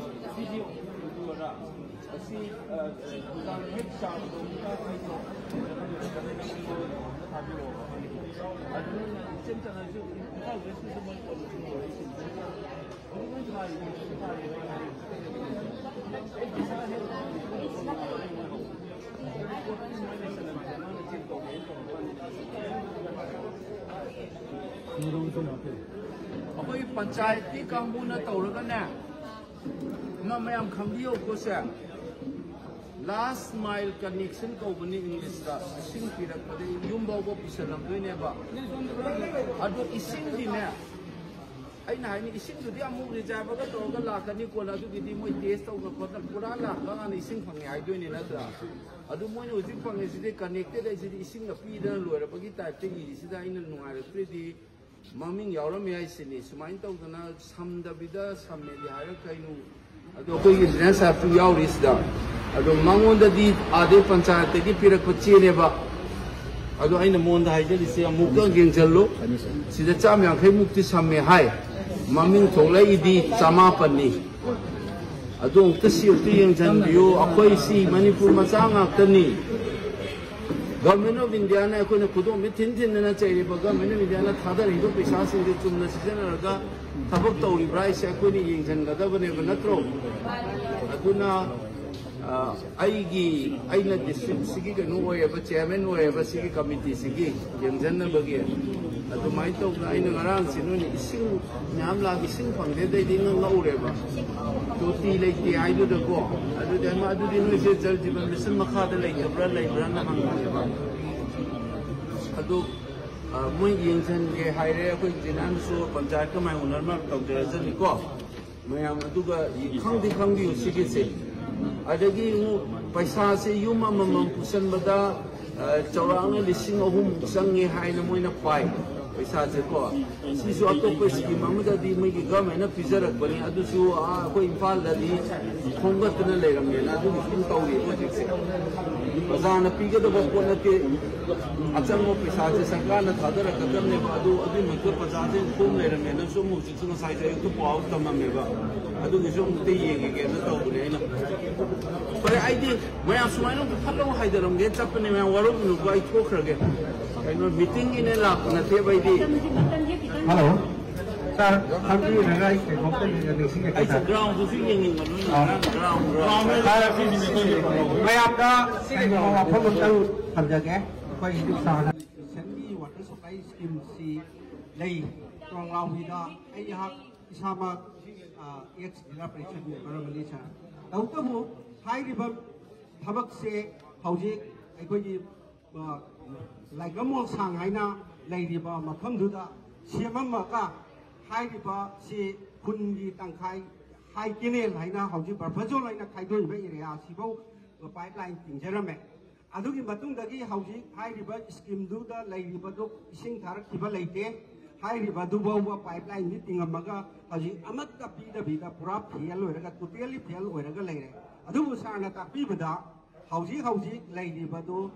ꯑꯁꯤ, ꯑ, ꯍꯦꯛ ꯆꯥꯕꯗꯣ ꯊꯥꯕꯤꯔꯛꯑꯣ꯫ ꯑꯗꯨ ꯏꯆꯝ ꯆꯝꯅꯁꯨ ꯏꯝꯐꯥꯜ ꯋꯦꯁꯇꯁꯨ ꯃꯣꯏ ꯇꯧꯔꯤꯁꯤꯡꯗꯣ ꯑꯩ ꯁꯤꯟꯖꯔꯒꯦ꯫ ꯑꯩꯈꯣꯏ ꯄꯟꯆꯥꯌꯠꯀꯤ ꯀꯥꯡꯕꯨꯅ ꯇꯧꯔꯒꯅꯦ, ꯃ-, ꯃꯌꯥꯝ ꯈꯪꯕꯤꯌꯣꯀꯣ ꯁꯦ, last mile connection ꯀꯧꯕꯅꯤ ꯏꯪꯂꯤꯁꯇ꯫ ꯏꯁꯤꯡ ꯄꯤꯔꯛꯄꯗ ꯌꯨꯝ ꯐꯥꯎꯕ ꯄꯨꯁꯜꯂꯝꯗꯣꯏꯅꯦꯕ꯫ ꯑꯗꯣ ꯏꯁꯤꯡꯗꯤꯅꯦ, ꯑꯩꯅ ꯍꯥꯏꯅꯤ, ꯏꯁꯤꯡꯗꯨꯗꯤ ꯑꯃꯨꯛ ꯔꯤꯖꯥꯔꯚꯔꯒ ꯇꯧꯔꯒ ꯂꯥꯛꯀꯅꯤ, ꯀꯣꯟꯅ ꯑꯗꯨꯒꯤꯗꯤ ꯃꯣꯏ ꯇꯦꯁ ꯇꯧꯗꯅ ꯈꯣꯠꯇꯅ ꯄꯨꯔꯥ ꯂꯥꯛꯄ ꯀꯥꯟꯗ ꯏꯁꯤꯡ ꯐꯪꯉꯦ ꯍꯥꯏꯗꯣꯏꯅꯦ, ꯅꯠꯇ꯭ꯔꯥ? ꯑꯗꯨ ꯃꯣꯏꯅ ꯍꯧꯖꯤꯛ ꯐꯪꯉꯤꯁꯤꯗꯤ ꯀꯅꯦꯛꯇꯦꯠ ꯍꯥꯏꯁꯤꯗꯤ ꯏꯁꯤꯡꯅ ꯄꯤꯗꯅ ꯂꯣꯏꯔꯕꯒꯤ ꯇꯥꯏꯞꯇ ꯏꯔꯤꯁꯤꯗ ꯑꯩꯅ ꯅꯨꯡꯉꯥꯏꯔꯛꯇ꯭ꯔꯤꯗꯤ ꯃꯃꯤꯡ ꯌꯥꯎꯔꯝꯃꯦ ꯍꯥꯏꯁꯤꯅꯤ꯫ ꯁꯨꯃꯥꯏꯅ ꯇꯧꯗꯅ ꯁꯝꯗꯕꯤꯗ ꯁꯝꯃꯦꯗꯤ ꯍꯥꯏꯔꯛꯀꯩꯅꯨ꯫ ꯑꯗꯣ ꯑꯩꯈꯣꯏꯒꯤ ꯏꯟꯖꯤꯅꯤꯌꯔ ꯁꯥꯍꯦꯕꯁꯨ ꯌꯥꯎꯔꯤꯁꯤꯗ꯫ ꯑꯗꯣ ꯃꯉꯣꯟꯗꯗꯤ ꯑꯥꯗꯩ ꯄꯟꯆꯥꯌꯠꯇꯒꯤ ꯄꯤꯔꯛꯄ ꯆꯦꯅꯦꯕ꯫ ꯑꯗꯣ ꯑꯩꯅ ꯃꯉꯣꯟꯗ ꯍꯥꯏꯖꯔꯤꯁꯦ, ꯑꯃꯨꯛꯇꯪ ꯌꯦꯡꯁꯤꯜꯂꯨ꯫ ꯁꯤꯗ ꯆꯥꯝ ꯌꯥꯡꯈꯩ ꯃꯨꯛꯇꯤ ꯁꯝꯃꯦ ꯍꯥꯏ꯫ ꯃꯃꯤꯡ ꯊꯣꯛꯂꯛꯏꯗꯤ ꯆꯃꯥꯄꯟꯅꯤ꯫ ꯑꯗꯨ ꯑꯃꯨꯛꯇ ꯁꯤ ꯑꯃꯨꯛꯇ ꯌꯦꯡꯁꯤꯟꯕꯤꯌꯨ꯫ ꯑꯩꯈꯣꯏ ꯁꯤ ꯃꯅꯤꯄꯨꯔ ꯃꯆꯥ ꯉꯥꯛꯇꯅꯤ꯫ Government of Indiaꯅ ꯑꯩꯈꯣꯏꯅ ꯈꯨꯗꯣꯝꯕꯤ ꯊꯤꯟ ꯊꯤꯟꯗꯅ ꯆꯩꯔꯤꯕ Government of Indiaꯅ ꯊꯥꯗꯔꯤꯕ ꯄꯩꯁꯥꯁꯤꯡꯁꯦ ꯆꯨꯝꯅ ꯁꯤꯖꯤꯟꯅꯔꯒ ꯊꯕꯛ ꯇꯧꯔꯤꯕ꯭ꯔꯥ ꯍꯥꯏꯁꯦ ꯑꯩꯈꯣꯏꯅ ꯌꯦꯡꯁꯤꯟꯒꯗꯕꯅꯦꯕ, ꯅꯠꯇ꯭ꯔꯣ? ꯑꯗꯨꯅ, ꯑ, ꯑꯩꯒꯤ, ꯑꯩꯅ districtꯁꯤꯒꯤ ꯀꯩꯅꯣ ꯑꯣꯏꯌꯦꯕ, chairman ꯑꯣꯏꯌꯦꯕ ꯁꯤꯒꯤ committeeꯁꯤꯒꯤ ꯌꯦꯡꯁꯤꯟꯅꯕꯒꯤ꯫ ꯑꯗꯨꯃꯥꯏꯅ ꯇꯧꯗꯅ ꯑꯩꯅ ꯉꯔꯥꯡꯁꯦ ꯅꯣꯏꯅ ꯏꯁꯤꯡ ꯃꯌꯥꯝ ꯂꯥꯛ, ꯏꯁꯤꯡ ꯐꯪꯗꯦꯗꯩꯗꯤ ꯉꯛ ꯉꯛꯎꯔꯦꯕ꯫ ꯇꯣꯇꯤ ꯂꯩꯇꯦ ꯍꯥꯏꯗꯨꯗꯀꯣ꯫ ꯑꯗꯨꯗꯤ ꯑꯃ, ꯑꯗꯨꯗꯤ ꯅꯣꯏꯁꯦ ꯖꯜ ꯖꯤꯕꯟ ꯃꯤꯁꯟ ꯃꯈꯥꯗ ꯂꯩꯇꯕ꯭ꯔꯥ, ꯂꯩꯕ꯭ꯔꯥꯅ ꯍꯪꯕꯅꯦꯕ꯫ ꯑꯗꯨ, ꯑ, ꯃꯣꯏ ꯌꯦꯡꯁꯤꯟꯒꯦ ꯍꯥꯏꯔꯦ, ꯑꯩꯈꯣꯏ ꯏꯟꯖꯤꯅꯤꯌꯥꯔꯅꯁꯨ ꯄꯟꯆꯥꯌꯠꯀ ꯃꯥꯏ ꯎꯅꯔ ꯃꯥꯏ ꯇꯧꯖꯔꯖꯅꯤꯀꯣ꯫ ꯃꯌꯥꯝ ꯑꯗꯨꯒ ꯈꯪꯗꯤ ꯈꯪꯕꯤꯌꯨ ꯁꯤꯒꯤꯁꯦ꯫ ꯑꯗꯒꯤ ꯑꯃꯨꯛ ꯄꯩꯁꯥꯁꯦ ꯌꯨꯝ ꯑꯃꯃꯝ ꯄꯨꯁꯟꯕꯗ, ꯑ, ꯆꯥꯎꯔꯥꯛꯅ ꯂꯤꯁꯤꯡ ꯑꯍꯨꯝꯃꯨꯛ ꯆꯪꯉꯦ ꯍꯥꯏꯅ ꯃꯣꯏꯅ ꯄꯥꯏ꯫ ꯄꯩꯁꯥꯁꯦꯀꯣ, ꯁꯤꯁꯨ ꯑꯇꯣꯞꯄ ꯁ꯭ꯀꯤꯝ ꯑꯃꯗꯗꯤ ꯃꯣꯏꯒꯤ ꯒꯚꯔꯟꯃꯦꯟꯅ ꯄꯤꯖꯔꯛꯄꯅꯤ, ꯑꯗꯨꯁꯨ, ꯑꯥ, ꯑꯩꯈꯣꯏ ꯏꯝꯐꯥꯜꯗꯗꯤ ꯈꯣꯝꯒꯠꯇꯅ ꯂꯩꯔꯝꯃꯦꯅ ꯑꯗꯨꯒꯤ ꯁꯨꯝ ꯇꯧꯔꯤꯕ ꯍꯧꯖꯤꯛꯁꯦ꯫ ꯄ꯭ꯔꯖꯥꯅ ꯄꯤꯒꯗꯕ ꯄꯣꯠ ꯅꯠꯇꯦ꯫ ꯑꯆꯪꯕ ꯄꯩꯁꯥꯁꯦ ꯁꯔꯀꯥꯔꯅ ꯊꯥꯗꯔꯛꯀꯗꯕꯅꯦꯕ, ꯑꯗꯨ ꯑꯗꯨꯒꯤ ꯃꯊꯛꯇ ꯄ꯭ꯔꯖꯥꯁꯦ ꯈꯣꯝ ꯂꯩꯔꯝꯃꯦꯅ ꯁꯨꯝ ꯍꯧꯖꯤꯛꯁꯨ ꯉꯁꯥꯏꯁꯨ ꯑꯌꯨꯛꯇ ꯄꯥꯎ ꯇꯝꯃꯝꯃꯦꯕ꯫ ꯑꯗꯨꯒꯤꯁꯨ ꯑꯃꯨꯛꯇ ꯌꯦꯡꯈꯤꯒꯦꯅ ꯇꯧꯕꯅꯦ ꯑꯩꯅ꯫ ꯐꯔꯦ, ꯑꯩꯗꯤ ꯃꯌꯥꯝ ꯁꯨꯃꯥꯏꯅ ꯑꯃꯨꯛ ꯐꯠ ꯂꯥꯎ ꯍꯥꯏꯊꯔꯝꯒꯦ ꯆꯠꯄꯅꯦ, ꯃꯌꯥꯝ ꯋꯥꯔꯧꯕꯤꯅꯨꯀꯣ, ꯑꯩ ꯊꯣꯛꯈ꯭ꯔꯒꯦ꯫ ꯀꯩꯅꯣ, ꯃꯤꯇꯤꯡꯒꯤꯅꯦ ꯂꯥꯛꯄ ꯅꯠꯇꯦꯕ ꯑꯩꯗꯤ꯫ ꯍꯜꯂꯣ꯫ ꯁꯥꯔ, ꯈꯪꯕꯤꯔꯒ ꯑꯩ ꯀꯩꯅꯣꯝꯇ ꯅꯤꯡꯁꯤꯡꯉꯛꯀꯦ, ꯑꯩꯁꯦ ꯁꯥꯔ꯫ ꯒ꯭ꯔꯥꯎꯟꯗꯨꯁꯨ ꯌꯦꯡꯅꯤꯡꯕꯅꯤꯅ, ꯑꯥ꯫ Ground, ground. ꯁꯥꯔ, ꯃꯌꯥꯝꯗ ꯀꯩꯅꯣ ꯋꯥꯐꯝ ꯑꯝꯇꯪ ꯊꯝꯖꯒꯦ꯫ ꯑꯩꯈꯣꯏ ꯁꯥꯔꯅ ꯁꯦꯟꯒꯤ ꯋꯥꯇꯔ ꯁꯄ꯭ꯂꯥꯏ ꯁ꯭ꯀꯤꯝꯁꯤ ꯂꯩ꯫ ꯇ꯭ꯔꯣꯡꯂꯥꯎꯕꯤꯗ ꯑꯩꯍꯥꯛ ꯏꯁꯥꯃꯛ, ꯑ, ꯑꯦꯛꯁ ꯖꯤꯂꯥ ꯄꯔꯤꯁꯗ ꯃꯦꯝꯕꯔ ꯑꯃꯅꯤ, ꯁꯥꯔ꯫ ꯇꯧꯕꯇꯕꯨ ꯍꯥꯏꯔꯤꯕ ꯊꯕꯛꯁꯦ ꯍꯧꯖꯤꯛ ꯑꯩꯈꯣꯏꯒꯤ, ꯑ, ꯂꯥꯏꯀ꯭ꯔꯝ ꯃꯣꯜꯁꯥꯡ ꯍꯥꯏꯅ ꯂꯩꯔꯤꯕ ꯃꯐꯝꯗꯨꯗ ꯁꯦꯝꯃꯝꯃꯒ, ꯍꯥꯏꯔꯤꯕ ꯁꯤ ꯈꯨꯟꯒꯤ ꯇꯪꯈꯥꯏ, ꯍꯥꯏ ꯀꯦꯅꯦꯜ ꯍꯥꯏꯅ ꯍꯧꯖꯤꯛ ꯕꯐꯔ ꯖꯣꯟ ꯍꯥꯏꯅ ꯈꯥꯏꯗꯣꯛꯏꯕ ꯑꯦꯔꯤꯌꯥ ꯑꯁꯤꯐꯥꯎ ꯄꯥꯏꯞ ꯂꯥꯏꯟ ꯇꯤꯡꯖꯔꯝꯃꯦ꯫ ꯑꯗꯨꯒꯤ ꯃꯇꯨꯡꯗꯒꯤ ꯍꯧꯖꯤꯛ ꯍꯥꯏꯔꯤꯕ ꯁ꯭ꯀꯤꯝꯗꯨꯗ ꯂꯩꯔꯤꯕꯗꯨ ꯏꯁꯤꯡ ꯊꯥꯔꯛꯈꯤꯕ ꯂꯩꯇꯦ꯫ ꯍꯥꯏꯔꯤꯕꯗꯨ ꯐꯥꯎꯕ ꯄꯥꯏꯞ ꯂꯥꯏꯟꯗꯤ ꯇꯤꯡꯉꯝꯃꯒ ꯍꯧꯖꯤꯛ ꯑꯃꯠꯇ ꯄꯤꯗꯕꯤꯗ ꯄꯨꯔꯥ ꯐꯦꯜ ꯑꯣꯏꯔꯒ, ꯇꯣꯇꯦꯜꯂꯤ ꯐꯦꯜ ꯑꯣꯏꯔꯒ ꯂꯩꯔꯦ꯫ ꯑꯗꯨꯕꯨ ꯁꯥꯔꯅ ꯇꯥꯛꯄꯤꯕꯗ ꯍꯧꯖꯤꯛ ꯍꯧꯖꯤꯛ ꯂꯩꯔꯤꯕꯗꯨ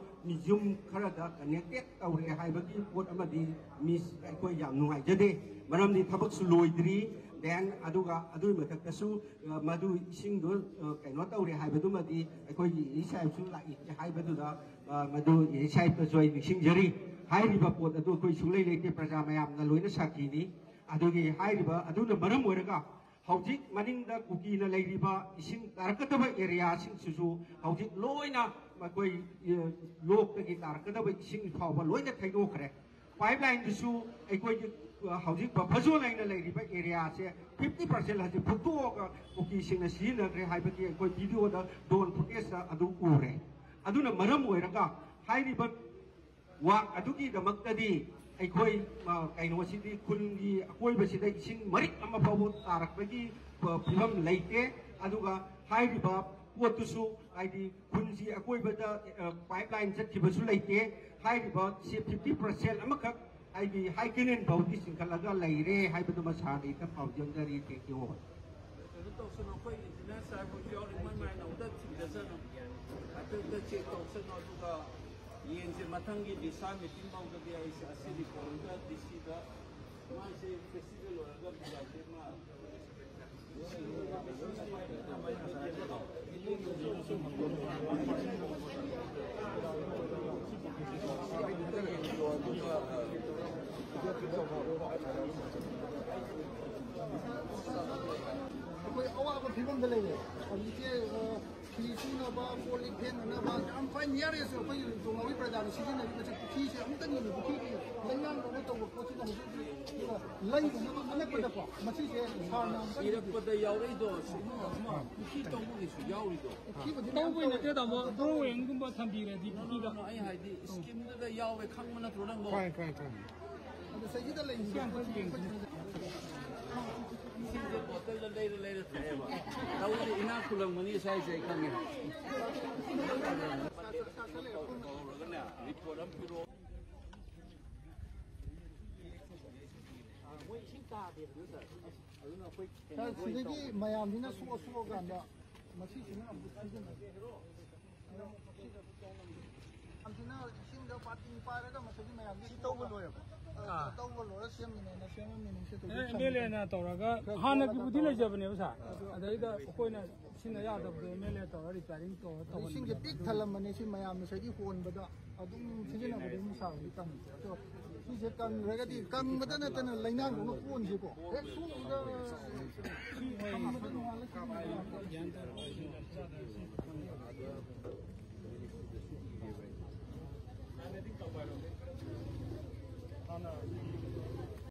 ꯌꯨꯝ ꯈꯔꯗ ꯀꯅꯦꯛꯇꯦꯠ ꯇꯧꯔꯦ ꯍꯥꯏꯕꯒꯤ ꯄꯣꯠ ꯑꯃꯗꯤ ꯃꯤꯁ ꯑꯩꯈꯣꯏ ꯌꯥꯝ ꯅꯨꯡꯉꯥꯏꯖꯗꯦ꯫ ꯃꯔꯝꯗꯤ ꯊꯕꯛꯁꯨ ꯂꯣꯏꯗ꯭ꯔꯤ꯫ ꯗꯦꯟ ꯑꯗꯨꯒ ꯑꯗꯨꯒꯤ ꯃꯊꯛꯇꯁꯨ, ꯑ, ꯃꯗꯨ ꯏꯁꯤꯡꯗꯣ, ꯑ, ꯀꯩꯅꯣ ꯇꯧꯔꯦ ꯍꯥꯏꯕꯗꯨꯃꯗꯤ ꯑꯩꯈꯣꯏꯒꯤ ꯏꯁꯥꯁꯨ ꯂꯥꯛꯏ ꯍꯥꯏꯕꯗꯨꯗ, ꯑ, ꯃꯗꯨ ꯏꯁꯥꯗꯁꯨ ꯑꯩ ꯅꯤꯡꯁꯤꯡꯖꯔꯤ꯫ ꯍꯥꯏꯔꯤꯕ ꯄꯣꯠ ꯑꯗꯨ ꯑꯩꯈꯣꯏ ꯁꯨꯡꯂꯩ ꯂꯩꯇꯦ, ꯄ꯭ꯔꯖꯥ ꯃꯌꯥꯝꯅ ꯂꯣꯏꯅ ꯁꯥꯈꯤꯅꯤ꯫ ꯑꯗꯨꯒꯤ ꯍꯥꯏꯔꯤꯕ ꯑꯗꯨꯅ ꯃꯔꯝ ꯑꯣꯏꯔꯒ ꯍꯧꯖꯤꯛ ꯃꯅꯤꯡꯗ ꯀꯨꯀꯤꯅ ꯂꯩꯔꯤꯕ ꯏꯁꯤꯡ ꯇꯥꯔꯛꯀꯗꯕ ꯑꯦꯔꯤꯌꯥꯁꯤꯡꯁꯤꯁꯨ ꯍꯧꯖꯤꯛ ꯂꯣꯏꯅ ꯃꯈꯣꯏ, ꯑ, ꯂꯣꯛꯇꯒꯤ ꯇꯥꯔꯛꯀꯗꯕ ꯏꯁꯤꯡ ꯐꯥꯎꯕ ꯂꯣꯏꯅ ꯊꯩꯗꯣꯛꯈ꯭ꯔꯦ꯫ ꯄꯥꯏꯞ ꯂꯥꯏꯟꯗꯨꯁꯨ ꯑꯩꯈꯣꯏꯒꯤ, ꯑ, ꯍꯧꯖꯤꯛ ꯕꯐꯔ ꯖꯣꯟ ꯍꯥꯏꯅ ꯂꯩꯔꯤꯕ ꯑꯦꯔꯤꯌꯥꯁꯦ ꯐꯤꯐꯇꯤ ꯄꯥꯔꯁꯦꯟ ꯍꯧꯖꯤꯛ ꯐꯨꯠꯇꯣꯛꯑꯒ ꯀꯨꯀꯤꯁꯤꯡꯅ ꯁꯤꯖꯤꯟꯅꯈ꯭ꯔꯦ ꯍꯥꯏꯕꯒꯤ ꯑꯩꯈꯣꯏ ꯚꯤꯗꯤꯑꯣꯗ, ꯗ꯭ꯔꯣꯟ ꯐꯨꯇꯦꯖꯇ ꯑꯗꯨ ꯎꯔꯦ꯫ ꯑꯗꯨꯅ ꯃꯔꯝ ꯑꯣꯏꯔꯒ ꯍꯥꯏꯔꯤꯕ ꯋꯥꯛ ꯑꯗꯨꯒꯤꯗꯃꯛꯇꯗꯤ ꯑꯩꯈꯣꯏ, ꯑ, ꯀꯩꯅꯣꯁꯤꯗꯤ ꯈꯨꯟꯒꯤ ꯑꯀꯣꯏꯕꯁꯤꯗ ꯏꯁꯤꯡ ꯃꯔꯤꯛ ꯑꯃ ꯐꯥꯎꯕ ꯇꯥꯔꯛꯄꯒꯤ, ꯑ, ꯐꯤꯕꯝ ꯂꯩꯇꯦ꯫ ꯑꯗꯨꯒ ꯍꯥꯏꯔꯤꯕ ꯄꯣꯠꯇꯨꯁꯨ, ꯍꯥꯏꯗꯤ ꯈꯨꯟꯁꯤ ꯑꯀꯣꯏꯕꯗ, ꯑ, ꯄꯥꯏꯞ ꯂꯥꯏꯟ ꯆꯠꯈꯤꯕꯁꯨ ꯂꯩꯇꯦ꯫ ꯍꯥꯏꯔꯤꯕ ꯁꯤ ꯐꯤꯐꯇꯤ ꯄꯥꯔꯁꯦꯟ ꯑꯃꯈꯛ ꯍꯥꯏꯗꯤ ꯍꯥꯏ ꯀꯦꯅꯦꯜ ꯐꯥꯎꯗꯤ ꯆꯤꯡꯈꯠꯂꯒ ꯂꯩꯔꯦ ꯍꯥꯏꯕꯗꯨꯃ ꯁꯥꯔꯅ ꯏꯇꯝ ꯄꯥꯎꯖꯦꯜꯗꯔꯤ꯫ Thank you all. ꯀꯩꯅꯣ ꯇꯧꯁꯅꯨ, ꯑꯩꯈꯣꯏ ꯏꯟꯖꯤꯅꯤꯌꯥꯔ ꯁꯥꯍꯦꯕ ꯍꯣꯏꯁꯨ ꯌꯥꯎꯔꯤ, ꯃꯣꯏ ꯃꯥꯏꯅ ꯑꯃꯨꯛꯇ ꯊꯤꯡꯖꯁꯅꯨ꯫ ꯍꯥꯏꯐꯦꯠꯇ ꯆꯦꯛ ꯇꯧꯁꯅꯨ, ꯑꯗꯨꯒ ꯌꯦꯡꯁꯦ ꯃꯊꯪꯒꯤ ꯗꯤꯁꯥ ꯃꯤꯇꯤꯡ ꯐꯥꯎꯗꯗꯤ ꯑꯩꯁꯦ ꯑꯁꯤ ꯔꯤꯄꯣꯔꯠ ꯑꯃꯒ ꯗꯤ ꯁꯤꯗ ꯃꯥꯏꯁꯦ ꯐꯦꯁꯇꯤꯚꯦꯜ ꯂꯣꯏꯔꯒ ꯕꯤꯖꯥꯏꯁꯦ ꯃꯥ ꯑꯩꯈꯣꯏ ꯑꯋꯥꯕ ꯐꯤꯕꯝꯗ ꯂꯩꯔꯦ꯫ ꯍꯧꯖꯤꯛꯁꯦ ꯐꯤ ꯁꯨꯅꯕ, ꯀꯣꯜ ꯂꯤꯛ ꯐꯦꯡꯅꯅꯕ ꯌꯥꯝ ꯈ꯭ꯋꯥꯏ ꯅꯤꯌꯔꯦꯁ ꯑꯩꯈꯣꯏ ꯇꯣꯉꯥꯟꯕꯒꯤ ꯄ꯭ꯔꯖꯥꯅ ꯁꯤꯖꯤꯟꯅꯔꯤꯕꯁꯦ ꯄꯨꯈ꯭ꯔꯤꯁꯦ ꯑꯃꯇꯅꯦꯕ꯫ ꯄꯨꯈ꯭ꯔꯤꯒꯤ ꯂꯩꯉꯥꯛꯇꯧꯅ ꯇꯧꯕ ꯄꯣꯠꯁꯤꯅ ꯍꯧꯖꯤꯛ ꯍꯧꯖꯤꯛ ꯂꯩꯔꯨꯅꯕ ꯑꯅꯛꯄꯗꯀꯣ ꯃꯁꯤꯁꯦ ꯁꯥꯔꯅ ꯑꯃꯨꯛꯇꯪ ꯏꯔꯛꯄꯗ ꯌꯥꯎꯔꯛꯏꯗꯣ ꯁꯤꯒꯨꯝꯕ ꯑꯃ ꯄꯨꯈ꯭ꯔꯤ ꯇꯧꯕꯒꯤꯁꯨ ꯌꯥꯎꯔꯤꯗꯣ꯫ ꯄꯨꯈ꯭ꯔꯤꯕꯨꯗꯤ ꯃꯌꯥꯝ ꯇꯧꯕꯩ ꯇꯧꯋꯦ꯫ ꯅꯠꯇꯦ ꯇꯥꯃꯣ, ꯗ꯭ꯔꯣꯋꯤꯡꯒꯨꯝꯕ ꯊꯝꯕꯤꯔꯗꯤ No, no, ꯄꯨꯈ꯭ꯔꯤꯗ꯫ no, ꯑꯩ ꯍꯥꯏꯗꯤ ꯁ꯭ꯀꯤꯝꯗꯨꯗ ꯌꯥꯎꯔꯦ ꯈꯪꯕ ꯅꯠꯇ꯭ꯔꯣ ꯅꯪꯕꯣ? ꯈꯪꯉꯦ, ꯈꯪꯉꯦ, ꯈꯪꯉꯦ꯫ ꯑꯗꯣ ꯁꯤꯗ ꯂꯩꯔꯤꯕ ꯄꯣꯠꯁꯤꯗꯤ ꯑꯩꯈꯣꯏ ꯏꯁꯤꯡꯁꯦ ꯕꯣꯇꯜꯗ ꯂꯩꯔ ꯂꯩꯔ ꯊꯛꯑꯦꯕ꯫ ꯇꯧꯕꯗꯤ ꯏꯅꯥꯛ ꯈꯨꯜꯂꯝꯒꯅꯤ ꯁ꯭ꯋꯥꯏꯁꯦ ꯑꯩ ꯈꯪꯉꯦ꯫ ꯇꯧꯔꯒꯅꯦ ꯔꯤꯄꯣꯔꯠ ꯑꯃ ꯄꯤꯔꯛꯑꯣ꯫ ꯁꯥꯔ, ꯁꯤꯗꯒꯤ ꯃꯌꯥꯝꯁꯤꯅ ꯁꯣꯛꯑ ꯁꯣꯛꯑꯀꯥꯟꯗ ꯃꯁꯤꯁꯤꯅ ꯑꯃꯨꯛ ꯁꯤꯖꯤꯟꯅꯩ꯫ ꯃꯌꯥꯝꯁꯤꯅ ꯏꯁꯤꯡꯗ ꯕꯥꯇꯤꯟ ꯄꯥꯏꯔꯒ ꯃꯁꯤꯒꯤ ꯃꯌꯥꯝꯁꯤ ꯁꯤ ꯇꯧꯕ ꯂꯣꯏꯔꯕ? ꯇꯧꯕ ꯂꯣꯏꯔ ꯁꯦꯝꯃꯤꯅꯦꯅ ꯁꯦꯝꯃꯝꯃꯤꯅꯦ꯫ ꯁꯤ ꯇꯧꯕ ꯑꯦꯝ ꯑꯦꯜ ꯑꯦꯅ ꯇꯧꯔꯒ ꯍꯥꯟꯅꯒꯤꯕꯨꯗꯤ ꯂꯩꯖꯕꯅꯦꯕ ꯁꯥꯔ, ꯑꯗꯩꯗ ꯑꯩꯈꯣꯏꯅ ꯁꯤꯖꯤꯟꯅ ꯌꯥꯗꯕꯗꯣ ꯑꯦꯝ ꯑꯦꯜ ꯑꯦ ꯇꯧꯔꯒ ꯔꯤꯄꯤꯌꯥꯔꯤꯡ ꯇꯧꯔꯒ ꯑꯗꯨ ꯏꯁꯤꯡꯁꯦ ꯄꯤꯛ ꯇꯧꯍꯟꯕꯅꯦꯕ꯫ ꯊꯜꯂꯝꯕꯅꯦ꯫ ꯁꯤ ꯃꯌꯥꯝ ꯉꯁꯥꯏꯒꯤ ꯍꯣꯟꯕꯗ ꯑꯗꯨꯝ ꯁꯤꯖꯤꯟꯅꯕꯗꯤ ꯑꯗꯨꯝ ꯁꯥꯕꯗꯤ ꯀꯪꯉꯦ꯫ ꯑꯗꯣ ꯁꯤꯁꯦ ꯀꯪꯈ꯭ꯔꯒꯗꯤ ꯀꯪꯕꯗ ꯅꯠꯇꯅ ꯂꯩꯅꯥꯡꯗꯧꯅ ꯀꯣꯟꯁꯤꯀꯣ ꯍꯦꯛ ꯁꯣꯛꯄꯗ ꯊꯝꯕꯗ ꯅꯣꯡꯉꯥꯜꯂ ꯁꯤꯖꯤꯟꯅꯕ ꯌꯥꯗꯦ꯫